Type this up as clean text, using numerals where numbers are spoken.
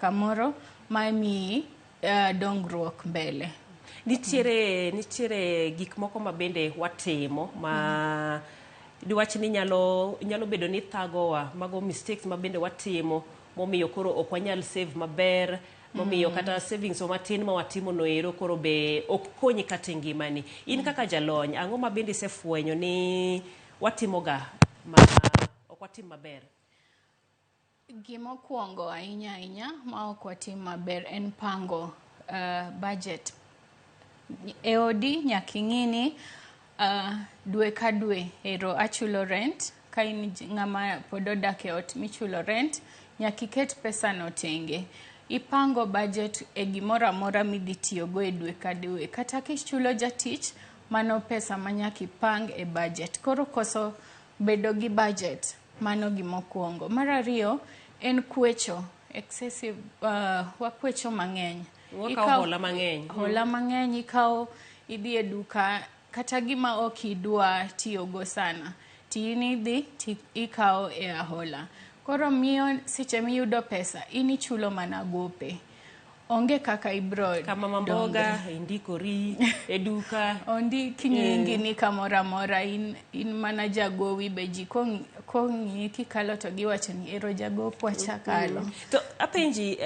Kamoro ma miyi dongruok mbele. Nitiere gik moko ma bende watimo ma diwach ni nyalo bedo ni thagowa, mago mistakes ma bende watimo momiyo koro ok wanyal save maber, momiyo kata savings wa matin ma watimo no ero koro be ok konyi kata e ngimani. In kaka jalony, ang'o ma bende isefwenyo ni watimoga ma ok watim maber? Gimokwongo ahinya ahinya ma ok watim maber en pango budget. E odi nyaka ing'i ni dwe ka dwe ero achulo rent. Ka in ng'ama pod odak e ot michulo rent, nyaka iket pesa no tenge. Ipango budget e gimoro amora midhi tiyogo e dwe ka dwe. Kata kichulo jatich, mano pesa ma nyaka ipang e budget. Koro koso bedo gi budget, mano gimokwongo. Mar ariyo en kwecho, excessive, wakwecho mang'eny. Wakawo hola mang'eny. Hola mang'eny ikawo, idhi e duka kata gima ok idwa tiyogo sana, to in idhi to ikawo e ahola. Koro miyo seche miyudo pesa, in ichulo mana gope. Onge kaka ibro Kama mamboga, indikori e duka. Ondik nyingi ni kamoro amora, in mana jagowi be ji kong'iyi kikalo to giwacho ni ero jagopwa cha kalo. To apenji.